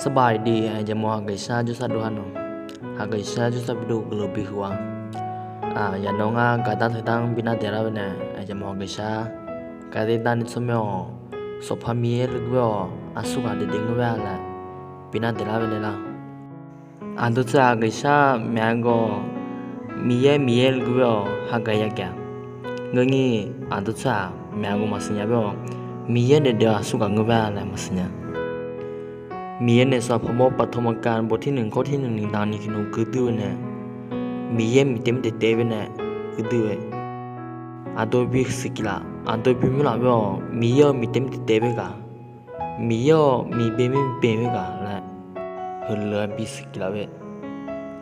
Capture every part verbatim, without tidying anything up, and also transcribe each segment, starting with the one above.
สบายดี aqyawfmaf hageqshar jawrsar dov-a nawq. Hageqshar jawrsar bi dov guiqlanq bihuiq-a. Aq, yaqnan ngar gaqdar teudanr bi nar daeqlar-eu nae, aqyawfmaf hageqshar gaqdar darni tsawrmyanr-awq, Sanqpaq Miqyaer le gui-awq, aqsurghaq daefdaef ngeur-a laer bi nar daeqlar-eu nae lar. Aqdawq tsawrhaq hageqshar maeq-a gawr, Miqyaer, Miqyaer le gui-awq, hageq yagaq. Ngeur nyir, aqdawq tsawrhaq maeq-a gawr maqsiq nya-awr, Miqyaer daefdaef-awq, aqsurghaq ngeur-a laer maqsiq nya. Miqyaer nae Sanqpaq Mawrbav ธรรมกาล บทที่หนึ่ง ข้อที่หนึ่ง ni daqni kinoq guiqdui-eu nae, Miqyaer miqtaef mirtaef taef-aer nae guiqdui-eu, aqdawq bi siqkif laf, aqdawq bi myanr laf-awr, Miqyaer-euq miqtaef mirtaef taef-aer ghaq, Miqyaer-awq miqbae mirbae-aer ghaq laer, heulof-aer bi siqkif laf-aer,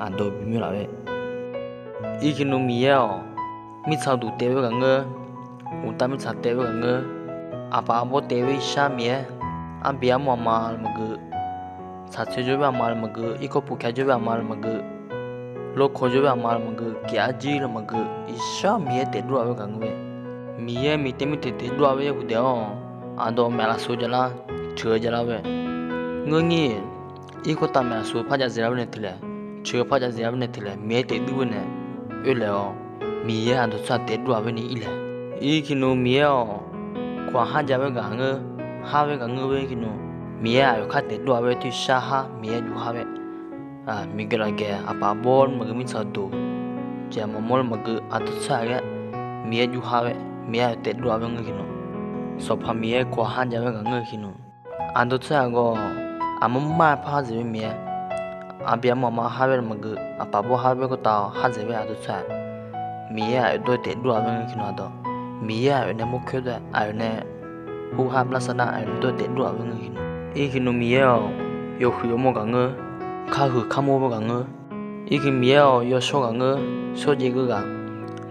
aqdawq bi myanr laf-aer, irkir nmr Miqyaer-awq, mirtsaq uqduq taef-aer ghaq ngeur, uqtav mirtsaq taef-aer ghaq ngeur, aqpaf aqbawr taef-aer irshar Miqyaer, arbi armawr aqma le maqgeu, tsaqtsoeq jawr-aer aqma le maqgeu, irkawr puvkaq jawr-aer aqma le maqgeu, lawrkawq jawr-aer aqma le maqgeu, keq arjir le maqgeu, irshar Miqyaer taefdov-a-aer ghaq ngeur-aer, Miqyaer miqtaef mirtaef taefdov-a-aer yawhuiq daef-awr, aqdawq maeq lafsov javlar, ceuq-eu javlar-aer ngeur nyir, irkawr tav maeq lafsov par jav dzaeq lar-aer nae teuqlaeq, ceuq-eu par jav dzaeq lar-aer nae teuqlaeq, Miqyaer taefdov-aer nae oerlaeq-awr, Miqyaer aqdawq tsawrhaq taefdov-a-aer ni irlaeq. Irkir nmr Miqyaer-awq, kawq-aq har jav-aer ghaq ngeur, har-aer ghaq ngeur-aer irkir nmr, Miqyaer aqyawf khar taefdov-a-aer toeqshar har Miqyaer jov har-aer, miqgaeq lafgaeq aqpaf aqbawr le maqgeu mirtsaq uqduq, jeq maqmawr le maqgeu aqdawq tsawrhaq ghae, Miqyaer jov har-aer Miqyaer aqyawf taefdov-a-aer ngeur kir nmr, Sanqpaq Miqyaer kawq-aq har jav-aer ghaq ngeur kir nmr, aqdawq tsawrhaq gawr, aqmar mar-aer par har dzaeq-aer Miqyaer, arbi armawr aqma har-aer le maqgeu, aqpaf aqbawr har-aer kawr tav har dzaeq-aer aqdawq tsawrhaq, Miqyaer aqyawf dawr-eu taefdov-a-aer ngeur kir nmr aqdawq, Miqyaer aqyawf nae mawrkawr-aer aqyawf nae hur har lavsav nar aqyawf nae dawr-eu taefdov-a-aer ngeur kir nmr, irkir nmr Miqyaer-awq, yawhuiq yawmawr ghaq ngeur, karhuiq karmawr-aer ghaq ngeur, irkir Miqyaer-awq, yawshawr ghaq ngeur, shawrjaev geur ghaq,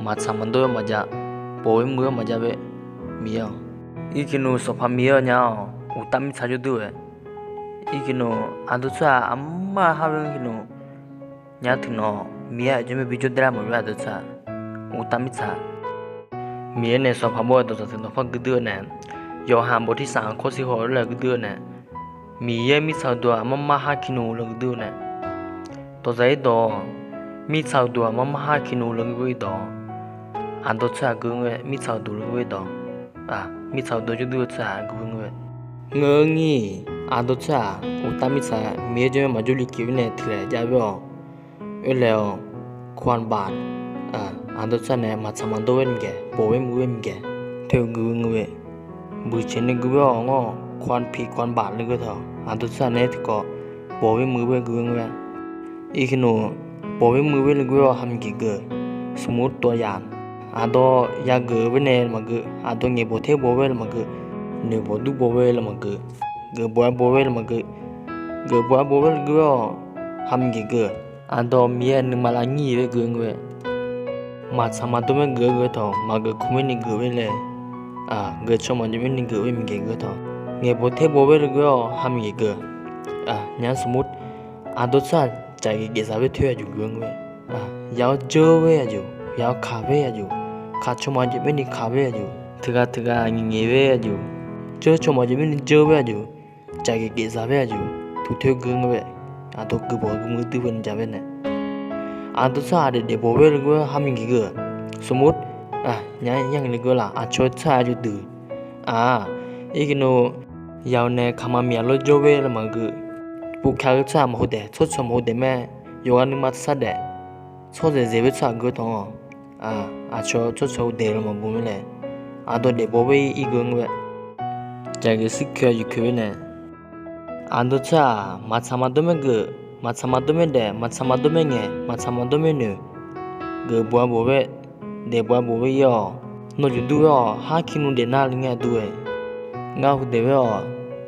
maqtsaq maqdawr-aer maqjav, bawq-aer muiq-aer maqjav-aer, Miqyaer-awq, irkir nmr Sanqpaq Miqyaer-awq nya-awq, uqtav mirtsaq jawr dur-aer, irkir nmr aqdawq tsawrhaq aqmar har-aer ngeur kir nmr, nya teuq nawq Miqyaer aqjox mae bijawr daelar maqbyav aqdawq tsawrhaq, uqtav mirtsaq Miqyaer nae Sanqpaq Mawrbav dawqtawq teuq nawq par guiqdui-eu nae, yawqha bawq tirsanq kawr sir haw-aer laer guiqdui-eu nae, Miqyaer mirtsaq uqduq aqmar mar har kir nmr laer guiqdui-eu nae, dawqdzaq irdawq, mirtsaq uqduq aqmar mar har kir nmr laer guiqdui irdawq, aqdawq tsawrhaq gui ngeur-aer mirtsaq uqduq laer guiqdui irdawq, mirtsaq uqduq jawr dur-eu tsawrhaq gui ngeur-aer, ngeur nyir, aqdawq tsawrhaq uqtav mirtsaq Miqyaer jawr-aer maqjawr li kif-aer nae teuqlaeq jav-aer-awq, oerlaeq-awq, kawqbaf, aqdawq tsawrhaq nae maqtsaq maqdawr-aer miqgaeq, bawq-aer muiq-aer miqgaeq, teu gui ngeur-aer, buiqcaeq nae gui-awr ngawr, kawqpiq kawqbaf le geur taq, aqdawq tsawrhaq nae tiqkawv bawq-aer muiq-aer gui ngeur-aer, irkir nmr, bawq-aer muiq-aer le geur-awr hamiq geuf geu, smrmur tawv yaq, aqdawq yageuf-aer nae maqgeu, aqdawq ngaeq bawq ter bawq-aer le maqgeu, noeq bawq dur bawq-aer le maqgeu, geuf bawq-aer bawq-aer le maqgeu, geuf bawq-aer bawq-aer le geur-awr hamiq geuf geu, aqdawq Miqyaer nuima lavnyir-aer gui ngeur-aer, maqtsaq maqdawr-aer geuf-aer geu taq, maqgeuf kmr-aer ni geuf-aer laer, geuf caw maqjeq-aer ni geuf-aer miqgaeq geu taq, ngaeq bawq ter bawq-aer le geur-awr hamiq geuf geu, nya smrmur, aqdawq tsawrhaq caqgeuf geuf zaq-aer toer aqjeq gui ngeur-aer, ya-awr dzeur-aer aqjeq, ya-awr kaq-aer aqjeq, kaq caw maqjeq-aer ni kaq-aer aqjeq, teughaq teughaq ngaeq ngaeq-aer aqjeq, dzeur caw maqjeq-aer ni dzeur-aer aqjeq, caqgeuf geuf zaq-aer aqjeq, tuq toer gui ngeur-aer, aqdawq geuf bawq gui muiq dur-aer ni ja-aer nae, aqdawq tsawrhaq daefdaef bawq-aer le geur-awr hamiq geuf geu, smrmur, nya yangaeq le geur laf, aqcawq tsawrhaq aqjeq deuq, aq, irkir nmr, yawf nae kaqma miq-a lawr jawr-aer le maqgeu, puvkaq-eu tsawrhaq maqhaw daef, tsawrcawq maqhaw daef mae, yawqghaq nuima sar daef, tsawrdzaeq dzaeq-aer tsawrhaq geur taq-awq, aqcawq tsawrcawq daef le maqbu mae laer, aqdawq daef bawq-aer ir geu ngeur-aer, caqgeuf shir koeq-a yuf koeq-aer nae, aqdawq tsawrhaq maqtsaq maqdawr-aer geuf, maqtsaq maqdawr-aer daef, maqtsaq maqdawr-aer ngaeq, maqtsaq maqdawr-aer noeq, geuf bawq-a bawq-aer, daef bawq-a bawq-aer ir-awq, nawq juq dur-aer-awq, har kir nmr daef nar le ngae dur-aer, ngar hu daef-aer-awq,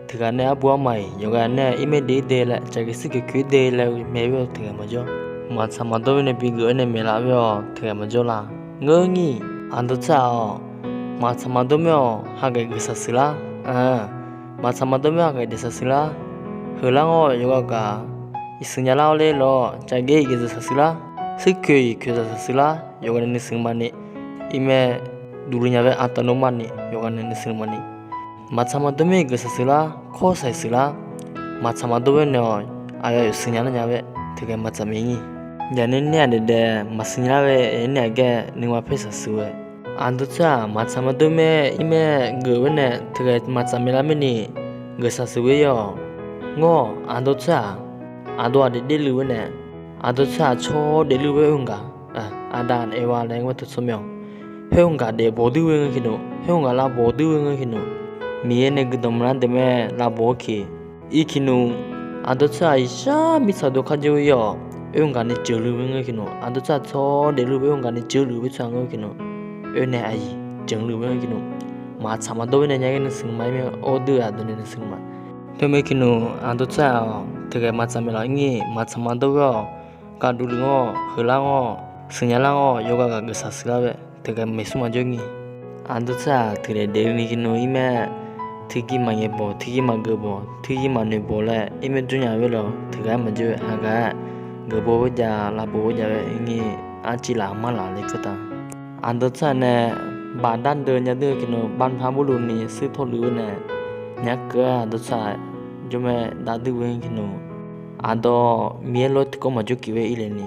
teughaq nae arbu arma-iq yawqghaq nae irmaer daef-ir dae laer caqgeuf shir koeq koeq-aer dae laer-eu maeq-aer teughaq maqjawr, maqtsaq maqdawr-aer nae bigeuf-aer nae maeqlaf-aer-awq teughaq maqjawr la, ngeur nyir, aqdawq tsawrhaq-awq, maqtsaq maqdawr-aer-awq haqghae geuf saqshuif lar, maqtsaq maqdawr-aer haqghae daef saqshuif lar, heular-awr yawqghaq gaq, iqshuif nya lar-awr ler lawr, caqgeuf-iq geuf zaq saqshuif lar, shir koeq-iq koeq zaq saqshuif lar, yawqghaq nae nuishuif maqni, irmaer duqlu nya-aer aqtaf nawr maqni, yawqghaq nae nuishuif maqni, maqtsaq maqdawr-aer geuf saqshuif lar, kawr saqshuif lar, maqtsaq maqdawr-aer naeq-awq. Aqyawf yawf siqnya lar nya-aer teugar maqtsaq mae nyir. Yaqnae nae-aq daefdaef maqsiqnya lar ghae, yaqnae nae-aq gae nuima paer saqsiq-eu-aer, aqdawr tsawrhaq maqtsaq maqdawr mae, irmaer geuf-aer nae teugar maqtsaq maeq lar mirni geuf saqsiq-eu-aer yawq. Ngawr, aqdawr tsawrhaq, aqdawr-aq daefdaef luiv-aer nae, aqdawr tsawrhaq tsawr daefluiv-aer oerhmq gaq, aqda Aqeva laer ngar teu tsawr mae-awq. Khoer hmq gaq daef bawq duir ghoe ngeur ki nmr, khoer hmq gaq lav bawq duir ghoe ngeur ki nmr. Miqyaer nae guiqdmq lar deuq mae lav bawq-awr ki. Irki nmr, aqdawr tsawrhaq iqshar mirtsaq dov kharjawr-ir-awq. Oerhmq gaq nae jeuqluiv-aer ngeur ki nmr, aqdawr tsawrhaq tsawr daefluiv-aer oerhmq gaq nae jeuqluiv-aer tsawrhaq ngeur ki nmr. Oernae aqyuif jeuqluiv-aer ngeur ki nmr. Maqtsaq maqdawr-aer nae nya ghae nuisiq ma-ir mae, or deuv-eu aqdui nae nuisiq ma. Teumirnae ki nmr, aqdawr tsawrhaq-awq teugar maqtsaq maeq laf nyir, maqtsaq maqdawr-aer-awq. Gaqduvluiv ngawr, heular ngawr, siqnya lar ngawr, yawqghaq ghaq geuf saqsiq lar-aer teugar maeqsmr maqjawr nyir. Aqdawr tsawrhaq teudaef daefni ki nmr-ir mae, tiqgir maqngaeq bawq, tiqgir maqgeuf bawq, tiqgir maqnoeq bawq laer irmaer jawr nya-eu-aer lawr, teugar maqjawr-aer haqgaq-aer geuf baw-aer jav, lav baw-aer jav-aer nyir, arciv laf mar laf le keuv ta. Aqdawr tsawrhaq nae baqdar deuv nya deuv-eu ki nmr, bavpar bawrluvni suir tawrluiv-aer nae, nyar keuv-aer aqdawr tsawrhaq jawr mae dav duir ghoe ki nmr. Aqdawr Miqyaer lof-aer tiqkawv maqjawr kif-aer irlef ni,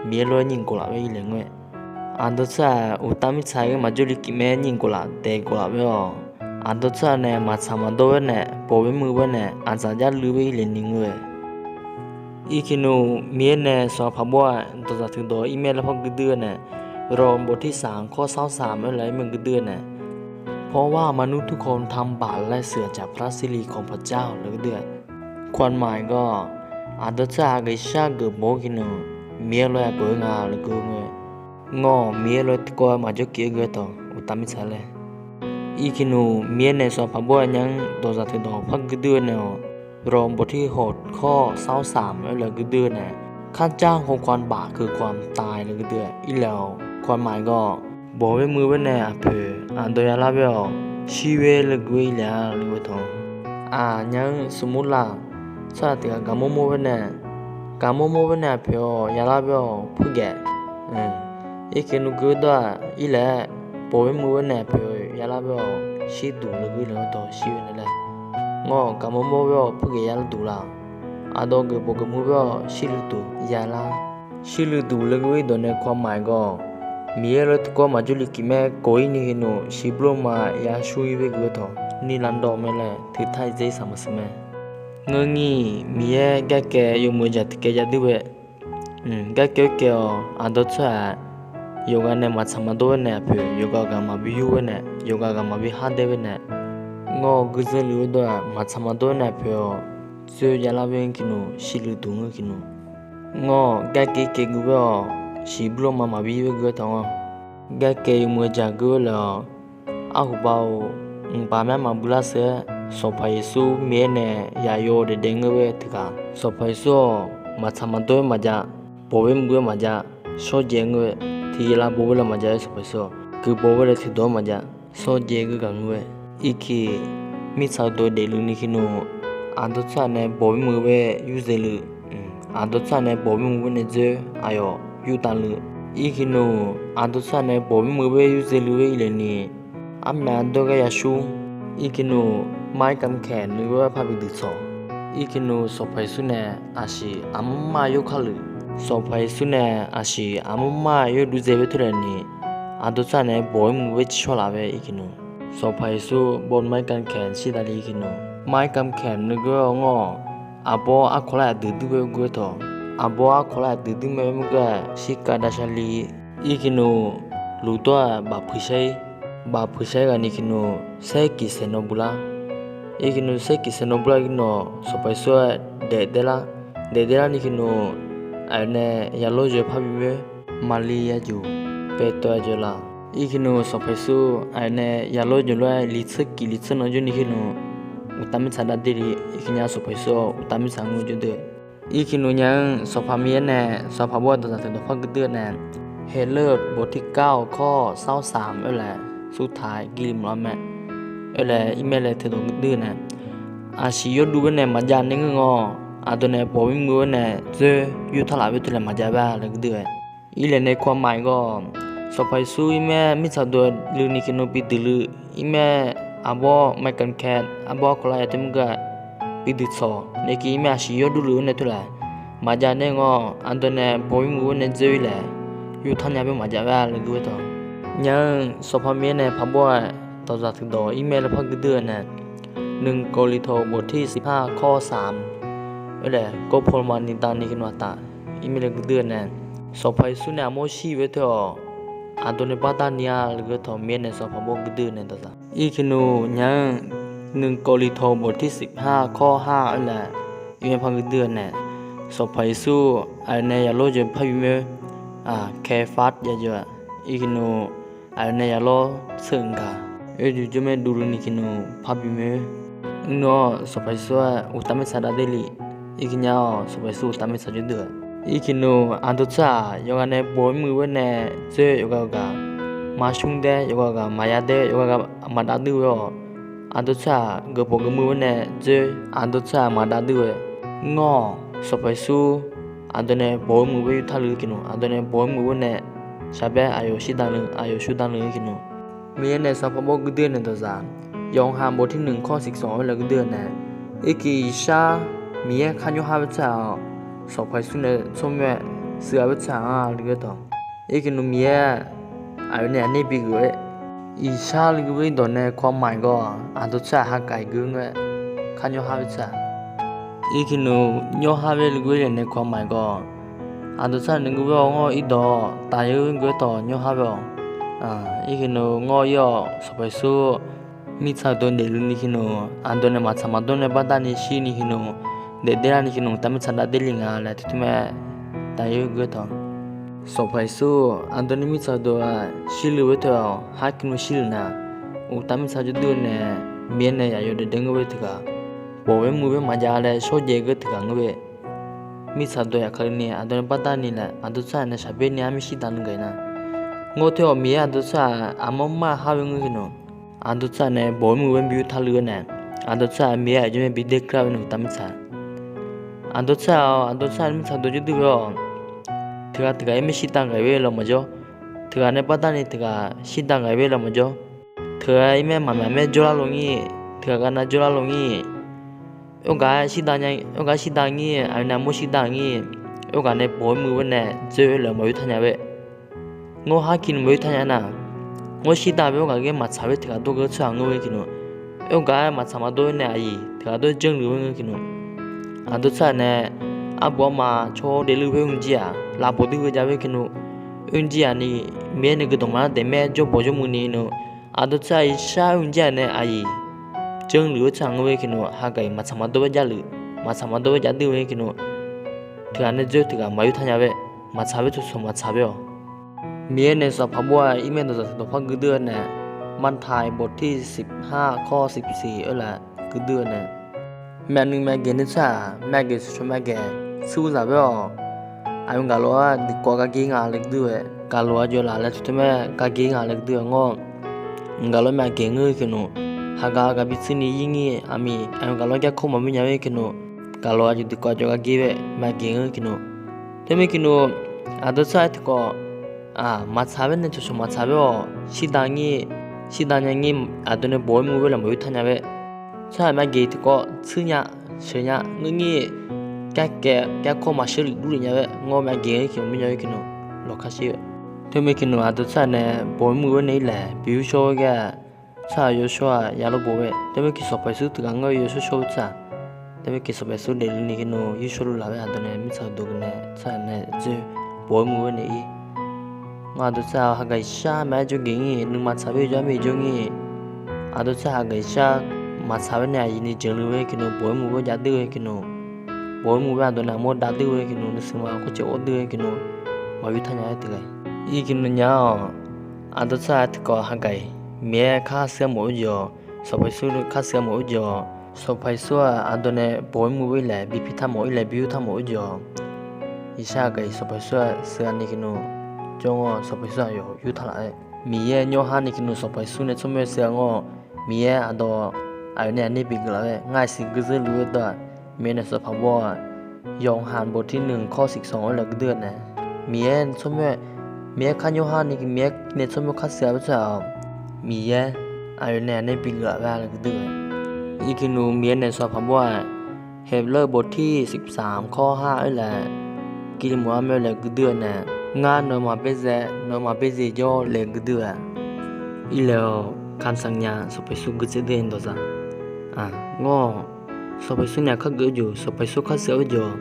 Miqyaer lof-aer nyiq gawq laf-aer irlef ngeur-aer. Aqdawr tsawrhaq uqtav mirtsaq ghae maqjawr li kif mae, nyiq gawq laf daef gawq laf-aer-awq. Aqdawr tsawrhaq nae maqtsaq maqdawr-aer nae bawq-aer muiq-aer nae aqdzaq jar luiv-aer irlef ni ngeur-aer. Irki nmr, Miqyaer nae sanqpaq bawr-aq dawqdzaq teudawq irmaer laer par guirdui-aer nae, Rawq bawq tir saq kawr sar saq-aer laer irmaer guirdui-aer nae, เพราะว่ามนุษย์ทุกคนทำบาปและเสียจากพระสิริของพระเจ้า laer guirdui-aer ความหมายก็ aqdawr tsawrhaq aqgeu shar geuf bawq-awr ki nmr, Miqyaer lof-aer yagaq-aer nga laer geur ngeur-aer. Ngawr, Miqyaer lof-aer tiqkawv-aer maqjawr kif-aer geur-aer tawq uqtav mirtsaq laer. Irki nmr, Miqyaer nae sanqpaq bawr-aer nya-anr dawqdzaq teudawq par guirdui-aer nae-awq. Rawq bawq tir hawq kawr sar saq-aer laer guirdui-aer nae, ข้าเจ้าของความบาปคือความตาย laer guirdui-aer irlef-awq. ความหมายก็ bawq-aer muiq-aer nae aqpoeq aqdawr yalar baer-awq. Shir-aer laer gui-aer irlef-a laer ghoe tawq. Aqnya-anr smrmur laf, tsawrhaq tiq ghaq gaqmawr mawr-aer nae, gaqmawr mawr-aer nae aqpoeq-awq yalar baer-awq puirgaeq. Irki nmr gui-aer dawr-aq irlef-aer, bawq-aer muiq-aer nae aqpoeq yalar baer-awq shirduq laer ghoe laer tawq shir-aer nae laer. Ngawr, gaqmawr mawr baer-awq puirgaeq yalar duq laf. Aqdawr geuf bawq geuf muiq baer-awq shirluiv duq yalar. Shirluiv duq laer ghoe-aer dawq nae ความหมาย gawr, Miqyaer lof-aer tiqkawv maqjawr li kif mae kawq-ir ni ki nmr, shiqblof ma yashur-ir baer ghoe-aer tawq nirlar dawr mae laer teutar-iq dzer saq maqsiq mae. Ngeur nyir, Miqyaer garkaev yawmuiq-eu jaq tiqkaev jav duir bae. Garkaev kaev-awq aqdawr tsawrhaq yawqghaq nae maqtsaq maqdawr-aer nae aqpoeq yawqghaq ghaq maqbi yur-aer nae yawqghaq ghaq maqbi har daer-aer nae, ngawr guirzeur luf-eu dawr-aq maqtsaq maqdawr-aer nae aqpoeq-awq dzoer yalar baer-aer ki nmr, shirluiv duq ngeur ki nmr. Ngawr, garkaev kaev gui baer-awq shiqblof ma maqbi yur-aer ghoe-aer tawq ngawr. Garkaev yawmuiq-eu jaq ghoe-aer laer-awq. Arhuq ba-or, mqpaq myav maqbui lar sheuq-aer Sanqpaq Yeqsur Miqyaer nae yaqyo daef daef ngeur-aer teughaq, Sanqpaq Yeqsur-awq maqtsaq maqdawr-aer maqjav, bawq-aer muiq-aer maqjav, shawrjaev ngeur-aer, tiqyaer lar bawq-aer laer maqjav-aer Sanqpaq Yeqsur-awq guiqbawq-aer laer tiqdawq-aer maqjav, shawrjaev geugar ngeur-aer. Irki mirtsaq dawq daefluf ni ki nmr, aqdawr tsawrhaq nae bawq-aer muiq-aer yurzae luf, aqdawr tsawrhaq nae bawq-aer muiq-aer nae dzoer aqyawf yurtav luf. Irki nmr, aqdawr tsawrhaq nae bawq-aer muiq-aer yurzae luf-aer irlef ni, armyav dawr ghae yashur. Irki nmr, mar-aer kamq kaeq nuigar-aer par bi duiqtsawq. Irki nmr, Sanqpaq Yeqsur nae aqsiq aqmur mar yawkar luf. Sanqpaq Yeqsur nae aqsiq aqmur mar yawdov dzae baer tawr laer ni, aqdawr tsawrhaq nae bawq-aer muiq-aer ciqshawr laf-aer irki nmr, Sanqpaq Yeqsur bawq nmr mar-aer kamq kaeq shir davle irki nmr, mar-aer kamq kaeq nuigar-awr ngawr-awq. Aqbawr arkawq lar-aq deuq duir baer ghoe-aer tawq. Aqbawr arkawq lar-aq deuq duir mae-aer mr gar-aq shirkav dav sha li. Irki nmr, luf dawr-aq baf puiq shar-ir. Baf puiq shar-ir ghaq ni ki nmr, saer kiq saeqnawv bu lar. Irki nmr, saer kiq saeqnawv bu lar-ir nmr, Sanqpaq Yeqsur-aer daef daer lar. Daef daer lar ni ki nmr, aqyawf nae yalor yawq par bimoer, Maqli yajuq, paev tawv-aer jawr laf. Irki nmr, Sanqpaq Yeqsur aqyawf nae yalor yawq lof-aer liqtseur kiq liqtseur nawv jawr ni ki nmr, uqtav mirtsaq dav daer li. Irki nya Sanqpaq Yeqsur-awq uqtav mirtsaq ngeur jawr deuq. Irki nmr nya-anr Sanqpaq Miqyaer nae Sanqpaq bawr-aer dawqdzaq teudawq par guirdui-aer nae, Heqleur-eu bawq tir kar-awq kawr sar-awr saq-aer laer surtaq-aer gir li mq lar mae. Aer laer irmaer laer teudawq guirdui-aer nae, aqsiq yawdov baer nae maqjav nae ngeur ngawr, aqdawr nae bawq-aer muiq-aer nae dzoer yurtaq laf baer tawr laer maqjav bae laer guirdui-aer. Irlef nae ความหมาย gawr, Sanqpaq Yeqsur irmaer mirtsaq dawq luiv ni ki nmr bi duiq luiv, irmaer aqbawr ไม้กางเขน aqbawr arkawq lar-aq taer mr gar-aq, bi duiqtsawq nae ki ir mae aqsiq yawr durluf-aer nae teu laf maqjav nae ngawr, aqdawq nae baw-ir muiq-aer nae dzoer-ir laer, yurtanq nya bae maqjav laer gui-aer tawq. Nya-eu Sanqpaq Miqyaer nae paq bawr-aer dawqzaq tiqdawq ir mae laer par guirdeuv-eu nae, หนึ่งโกรินธ์ บทที่สิบห้า ข้อสาม aer laer ก็พอมาในตอนนี้ aqtaf ir mae laer guirdeuv-eu nae, Sanqpaq Yeqsur nae aqmawr shir-eu teu-awq, aqdawq nae bardarni-a laer gui-aer tawq. Miqyaer nae Sanqpaq bawr guirdeuv-eu nae dawqzaq. Irkirnu nya-eu หนึ่งโกรินธ์ บทที่สิบห้า ข้อห้า aer laer, ir mae par guirdeuv-eu nae, Sanqpaq Yeqsur aqyawf nae yaqlawr jawr par bimoer, Kaefar ya jawr-a. Irkirnu aqyawf nae yaqlawr tser-euq gaq, oe juq jawr mae dovluf ni kirnu par bimoer. Mrnur-awr Sanqpaq Yeqsur-aer uqtaf mirtsaq dav der li. Irkir nya-awr Sanqpaq Yeqsur uqtaf mirtsaq jawr deuv-eu. Irkirnu aqdawq tsawrhaq yawqghaq nae baw-ir muiq-aer nae dzoer yawqghaq gaq maqshmr daer, yawqghaq gaq maqya daer, yawqghaq gaq maqdav duir-aer-awq. Aqdawq tsawrhaq geufpawf geufmuiq-aer nae dzoer, aqdawq tsawrhaq maqdav duir-aer, ngawr-awq Sanqpaq Yeqsur aqdawq nae baw-ir muiq-aer yurtanq luf-eu kirnu, aqdawq nae baw-ir muiq-aer nae shaqbaer aqyawf shirdan luf, aqyawf shirdan luf-eu kirnu, Miqyaer nae Sanqpaq bawr guirdeuv nae dawqzaq. Yawqha บทที่หนึ่ง ข้อสิบสอง aer laer guirdeuv-eu nae, irkir iqshar Miqyaer kharnymr har-aer tsawrhaq-awq, Sanqpaq Yeqsur nae tsawrmyanr-aer suiv-a-aer tsawrhaq-anr le geur tawq. Irkirnu Miqyaer aqyawf nae aqnaer bigeuf-aer, iqshar le geur-aer dawq nae kawv-a maqaer gawr, aqdawq tsawrhaq hagaq-iq geur ngae, kharnymr har-aer tsawrhaq. Irkirnu nymr har-aer le geur-aer nae kawv-a maqaer gawr, aqdawq tsawrhaq nae geur-aer-awr ngawr irdawq taf-aer geur-aer tawq nymr har-aer-awq. Irkirnu ngawr ir-awq Sanqpaq Yeqsur mirtsaq dawq daefluf ni kirnu, aqdawq nae maqtsaq maqdawr nae bardarni shir ni kirnu, daefdaer lar ni kirnu uqtaf mirtsaq dav der li nga laer teuteumyae taf-aer geur-aer tawq. Sanqpaq Yeqsur aqdawq nae mirtsaq dawq-aq shirluf-aer teu-awq, har kirnu shirluf nar, uqtaf mirtsaq jawr deuv-eu nae, Miqyaer nae yaqyawf daefdaer ngeur-aer teughaq, baw-aer muiq-aer maqjav laer shawrjaev geur teughaq ngeur-aer, mirtsaq dawq yaqkali ni aqdawq nae bardarni laer aqdawq tsawrhaq nae shaqbaer ni armir shirdan luf gaq-ir nar, ngawr teu-awq Miqyaer aqdawq tsawrhaq aqmar mar har-aer ngeur-aer kirnu, aqdawq tsawrhaq nae baw-aer muiq-aer bi yurtanq luf-aer nae, aqdawq tsawrhaq Miqyaer aqjox-aer bi daer kar-aer nae uqtaf mirtsaq. Aqdawq tsawrhaq-awq, aqdawq tsawrhaq nae mirtsaq dawq jawr deuv ghae-awq. Teughaq teughaq-aer maer shirdan gaq-ir-aer law maqjawr. Teughaq nae bardarni teughaq shirdan gaq-ir-aer law maqjawr. Teughaq-aer maer maqmaq maer jawrlar lo ngir, teughaq gaq nav jawrlar lo ngir. Oergaq-aer shirdan nya, oergaq-aer shirdan ngir, aqyawf nae aqmawr shirdan ngir. Oergaq nae baw-aer muiq-aer nae dzoer-aer laer maqyur taq nya-aer. Ngawr har kirnu maqyur taq nya nar, ngawr shirdan bae oergaq ghae maqtsaq-aer teughaq dawr geur tsawrhaq ngeur-aer kirnu, oergaq-aer maqtsaq maqdawr-aer nae aqyuif teughaq dawr janrluf-aer ngeur kirnu, aqdawq tsawrhaq nae arbof arma cawr daefluf-aer mrjir-aq, lavbof dui ghae jav-aer kirnu, oerjir-aq ni, Miqyaer nae guiqdawq maqlar daef maer jawr bawq jawr muiq ni nu, aqdawq tsawrhaq iqshar oerjir-aq nae aqyuif janrluf-aer tsawrhaq ngeur-aer kirnu, hagaq-iq maqtsaq maqdawr-aer javluf, maqtsaq maqdawr-aer jav dui-aer kirnu, teughaq nae dzoer teughaq maqyur taq nya-aer, maqtsaq-aer tsawrtsawq maqtsaq-aer-awq. Miqyaer nae sanqpaq bawr-aq, irmaer dawqzaq tiqdawq par guirdeuv-aer nae, Maqtaeq บทที่สิบห้า ข้อสิบสี่ aer laer guirdeuv-aer nae, myavnuiv myavgaeq nuisar-aq, myavgaeq tsawrtsawq myavgaeq tsurzaq baer-awq. Aqyawf gaqlof-aer dui kawv gaqgir nga laer guirdeuv-aer, gaqlof-aer jawrlaf laer teuteumyaer gaqgir nga laer guirdeuv-aer ngawr, gaqlof-aer myavgaeq ngeur-aer kirnu, haqgaq gaq bi tsuir ni ir ngir, aqmiq aqyawf gaqlof-aer garkawr maqmir nya-aer kirnu, gaqlof-aer jawr dui kawv jawr gaqgir-aer myavgaeq ngeur-aer kirnu, teumirnae kirnu, aqdawq tsawrhaq-aer tiqkawv maqtsaq-aer nae tsawrtsawq maqtsaq baer-awq. Shirdan ngir, shirdan nya ngir, aqdawq nae baw-aer muiq-aer laer maqyur taq nya-aer, tsawrhaq myavgaeq tiqkawv tsuir nya, sheuq nya ngeur ngir, garkaev garkawr maqsheur luf durluf nya-aer ngawr myavgaeq-aer kirnu mawrnya-aer kirnu, lawqkar shir-eu. Teumirnae kirnu aqdawq tsawrhaq nae baw-aer muiq-aer nae ir laer bi yurshawr-aer ghae-aq, tsawrhaq yawshawr-aq yalof bof-aer, teumirnae ki sanqpaq Yeqsur tiqghaq ngeur-aer yawshawr shawr-eu tsawrhaq, teumirnae ki sanqpaq Yeqsur daefluf ni kirnu yurshawr luf laf-aer aqdawq nae mirtsaq dawq gaq nae tsawrhaq nae dzoer baw-aer muiq-aer nae ir. Ngawr aqdawq tsawrhaq hagaq-iq shar maqaer jawrgeuf ngir, nuima tsaq baer jawr armaer jawr ngir, aqdawq tsawrhaq hagaq-iq shar maqtsaq-aer nae aqyuif ni janrluf-aer kirnu, baw-aer muiq-aer jav dui-aer kirnu, baw-aer muiq-aer aqdawq nae aqmawr dav dui-aer kirnu, nuisar ma kawrcae or dui-aer kirnu, maqyur taq nya-aer tiqghaq-iq. Irkirnu nya-awq. Aqdawq tsawrhaq tiqkawv hagaq-iq Miqyaer kar shuir-a mawf-eu jeq-awq. Sanqpaq Yeqsur kar shuir-a mawf-eu jeq-awq. Sanqpaq Yeqsur-aq aqdawq nae baw-aer muiq-aer laer bi pi taq mawf-ir laer bi yur taq mawf-eu jeq-awq. Iqshar hagaq-iq sanqpaq Yeqsur-aq shuir-a ni kirnu, jawr-awr sanqpaq Yeqsur aqyawf yur taq laf-aer, Miqyaer nymr har ni kirnu sanqpaq Yeqsur nae tsawrmyanr shuir-a ngawr, Miqyaer aqdawq aqyawf nae aqnaer bigeuf laf-aer ngar-iq siq guirzeur luf-eu dawq-aq, Miqyaer nae sanqpaq bawr-aq, ยอห์นบทที่หนึ่ง ข้อสิบสอง aer laer guirdeuv-aer nae, Miqyaer tsawrmyanr, Miqyaer kar nymr har ni Miqyaer nae tsawrmyanr kar shuir-a baer tsawrhaq-awq. Miqyaer aqyawf nae aqnaer bigeuf laf-aer laer guirdeuv-aer, irkirnu Miqyaer nae sanqpaq bawr-aq, Heqbyaer บทที่สิบสาม ข้อห้า aer laer, Kilimuq armaer laer guirdui-eu nae, Ngar nawq-eu maqbaezae, nawq-eu maqbaezae jawr laer guirdui-eu-aq, irlaeq-awq, คำสัญญา Sanqpaq Yeqsur guirdzae dui-eu dawqzaq. Ngawr-awq, Sanqpaq Yeqsur nae aqkar geuf-eu jeq, Sanqpaq Yeqsur khar saev-eu jeq-awq,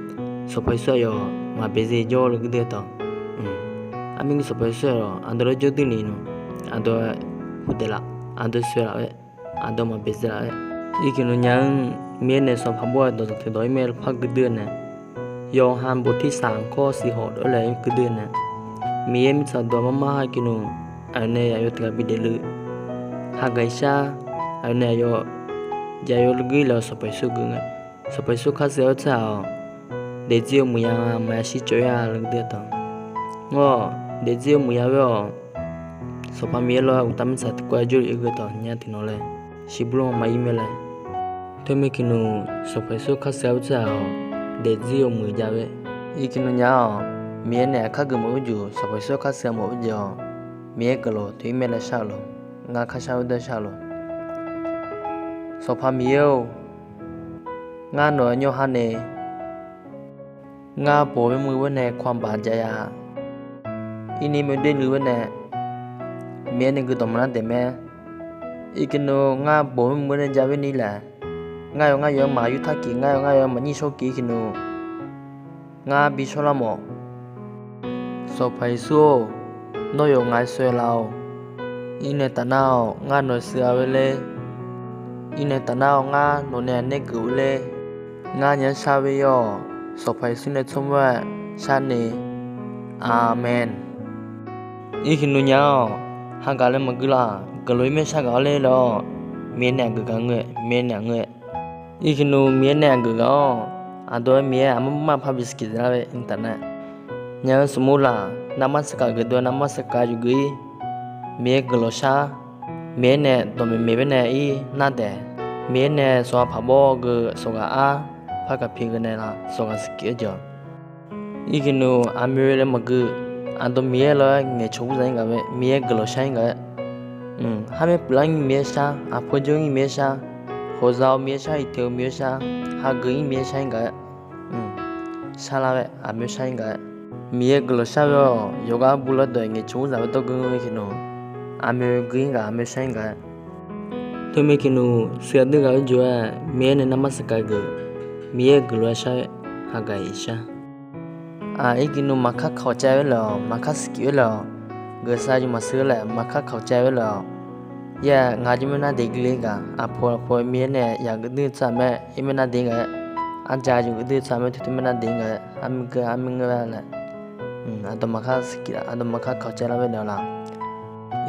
Sanqpaq Yeqsur aqyawf maqbaezae jawr laer guirdui-eu tawq. Armir Sanqpaq Yeqsur aqyawf aqdawq laer jawr duini nmr, aqdawq-aer hudaef laf, aqdawq soeq laf-aer, aqdawq maqbaezae laf-aer. Irkif nmr nya-anr Miqyaer nae sanqpaq bawr-eu dawqtawq tiqdawq-ir mae lafpar guirdui-eu nae, ยอห์นบทที่สาม ข้อสิบหก aer laer guirdui-eu nae, Miqyaer mirtsaq dawq marmar ha irkif nmr, aqyawf nae aqyawf tiq ghaq bi daefluf, hagaq-iq shar, aqyawf nae aqyawf jav yawluiv guir laer-awq, Sanqpaq Yeqsur gui ngae, Sanqpaq Yeqsur khar saev-awr tsaq-awq, daefzir yawmuiq ya nga, maqya shir cawv-ir-a laer guirdui-eu tawq. Ngawr-awq, daefzir yawmuiq ya-aer-awq, Sanqpaq Miqyaer lof-aer uqtaf mirtsaq tiqkawv-aer jawrluf-ir ghae tawq nya tiqnan laer, shiqbuir lanma ir mae laer. Teumirkif nmr, Sanqpaq Yeqsur khar saev-awr tsaq-awq, daefzir yawmuiq jav-aer. Irkif nmr nya-awq, Miqyaer nae aqkar geuf mawf-eu jeq, Sanqpaq Yeqsur khar saev mawf-eu jeq-awq, Miqyaer guiqlanq teu-ir mae laer shar-eu lof, ngar khar shar-eu dawr shar-eu lof. Sanqpaq Miqyaer-or, ngar nawq-eu nyawr ha nae, ngar bof-eu mr-eu ghoer nae ความบาป jav ya-a. Irni meuq doer luf-eu ghoer nae, Miqyaer nae guiqdawq maqnar daef mae. Irkif nmr ngar bof-eu mr-eu ghoer nae jav-aer ni laer, ngar yawf ngar yawf-aer maq yur tar kif, ngar yawf ngar yawf-aer maq nyir shawr kif irkif nmr, ngar bi shawrlar mawf. Sanqpaq Yeqsur-or, nawr yawf ngaq-aer saev laf-awq. Irnae tafnar-awq, ngar nawq-eu siqghav-eu ler. Irnae tafnar-awq, ngar nawq nae aqnaer geuf-eu ler. Ngar nya shar-eu yaw-awq. Sanqpaq Yeqsur nae tsawrmyanr-aer shar nae. Aqmeq. Irkif nmr nya-awq, hagaq laer maqgui laf, guiqlanq-ir mae shar gaq-awr ler laer-awq. Miqyaer nae aqgeuf gaq ngeur-aer, Miqyaer nae aqngeur-aer. Irkif nmr Miqyaer nae aqgeuf gaq-awr, aqdawq-aer Miqyaer aqmar mar par bi siqkif zaelar-aer tafnar, nya-eu smq mur laf, narmar sarkaq geuf dov-aer narmar sarkaq yuf geuf-ir, Miqyaer guiqlanq shar, Miqyaer nae dawqmaeq maeq baenae ir nar daef, Miqyaer nae sawqha paq bawr geu sawqghaq ar, par gaq pi geu nae laf sawqghaq siqkif-aer jeq-awq. Irkif nmr aqmyoe laer maqgui, aqdawq Miqyaer lof-aer ngaeqcawq urzaq-ir gaq-aer Miqyaer guiqlanq shar-ir gaq-aer, harmaer puiflar-ir Miqyaer shar, aqpoeq jawr-ir Miqyaer shar, hawqza-eu Miqyaer shar, iqteuq-eu Miqyaer shar, hageuf-ir Miqyaer shar-ir gaq-aer, sharlar-aer aqmyoe shar-ir gaq-aer, Miqyaer guiqlanq shar-eu-awq. Yawqghaq arbuv lof-aer dawq-aer ngaeqcawq urzaq-aer dawrgeu-eu irkif nmr, aqmyoe gui-ir gaq aqmyoe shar-ir gaq-aer, teumirkif nmr siqghaq dui ghaq-eu jeq-aer Miqyaer nae narmar sarkaq geuf, Miqyaer guiqlanq-aer shar-aer, hagaq-iq shar. Aq, irkif nmr maqkar kawq caev-aer laer-awq, maqkar siqkif-aer laer-awq, geufsar jeq maqsiq-aer laer maqkar kawq caev-aer laer-awq. Yaer ngaq jir maer nar daef gui le gaq, aqpoeq aqpoeq Miqyaer nae yaq geuf duir tsaq mae, ir maer nar daef gaq-aer, arja jeq geuf duir tsaq mae, teutir maer nar daef gaq-aer, armir geu armir ngeur-aer laer, aqdawq maqkar siqkif, aqdawq maqkar kawq caev lar-aer naeq-awq laf.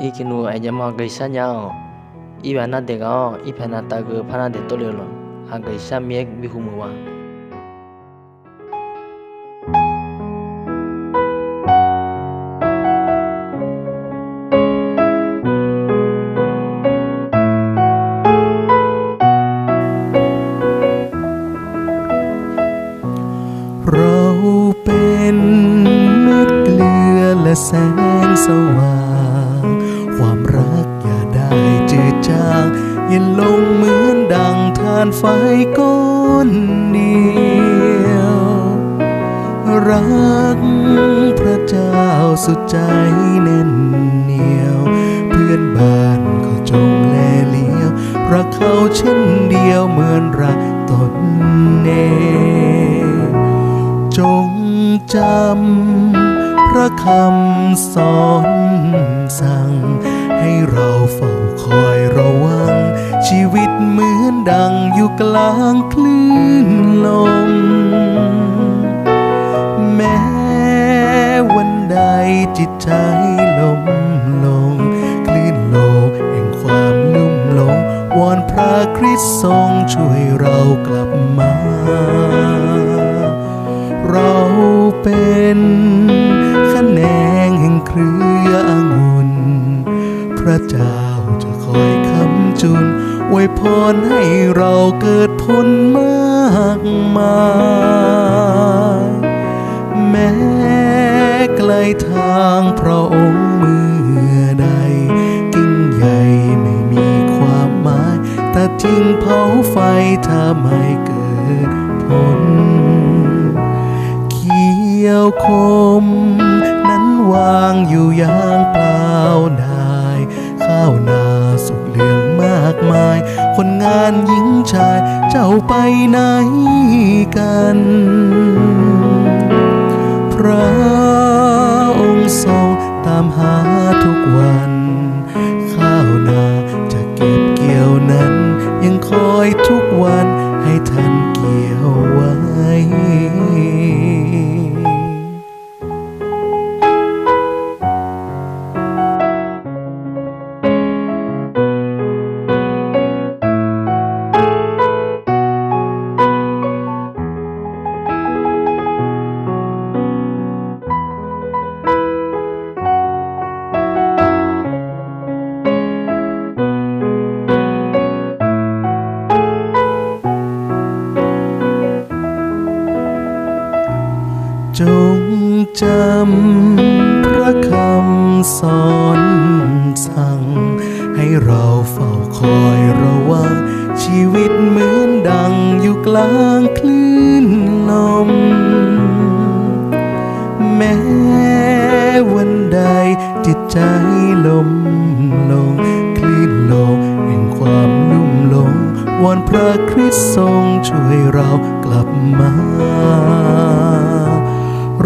Irkif nmr aerjaq ma geufshar nya-awq. Irpaq nar daef gaq-awr, irpaq navtaq geuf par nar daef tawv le-eu lawq. Hagaq-iq shar Miqyaer bi hu muiq-a. เราเป็นเม็ดเกลือและแสงสว่าง ความรักอย่าได้จืดจาง เย็นลงเหมือนดังถ่านไฟก้อนเดียว รักพระเจ้าสุดใจแน่นเหนี่ยว เพื่อนบ้านก็จงแลเหลียว รักเขาเช่นเดียวเหมือนรักตนเอง จงจำพระคำสอนสั่ง ให้เราเฝ้าคอยระวัง ชีวิตเหมือนดังอยู่กลางคลื่นลม แม้วันใดจิตใจล้มลง คลื่นโลกแห่งความลุ่มหลง วอนพระคริสต์ทรงช่วยเรากลับมา เราเป็นขแนงแห่งเครือองุ่น พระเจ้าจะคอยค้ำจุน อวยพรให้เราเกิดผลมากมาย แม้ไกลทางพระองค์เมื่อใด กิ่งใหญ่ไม่มีความหมาย ตัดทิ้งเผาไฟถ้าไม่เกิดผ ผลเขียวขมนั้นวางอยู่อย่างเปล่าดาย ข้าวนาสุกเหลืองมากมาย คนงานหญิงชายเจ้าไปไหนกัน พระองค์ทรงตามหาทุกวัน ข้าวนาจะเก็บเกี่ยวนั้น ยังคอยทุกวันให้ท่านเกี่ยวไว้ จงจำพระคำสอนสั่ง ให้เราเฝ้าคอยระวัง ชีวิตเหมือนดังอยู่กลางคลื่นลม แม้วันใดจิตใจล้มลง คลื่นลมแห่งความลุ่มหลง วอนพระคริสต์ทรงช่วยเรากลับมา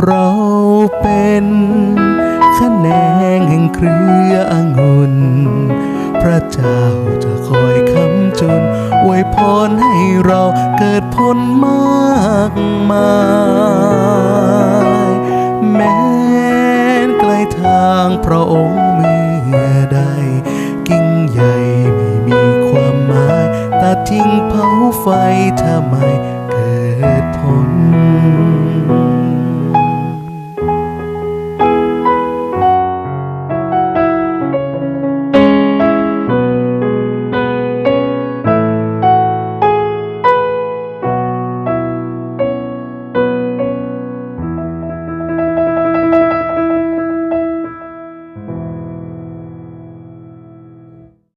เราเป็นขแนงแห่งเครือองุ่น พระเจ้าจะคอยค้ำจุน อวยพรให้เราเกิดผลมากมาย แม้นไกลทางพระองค์เมื่อใด กิ่งใหญ่ไม่มีความหมาย ตัดทิ้งเผาไฟทำไม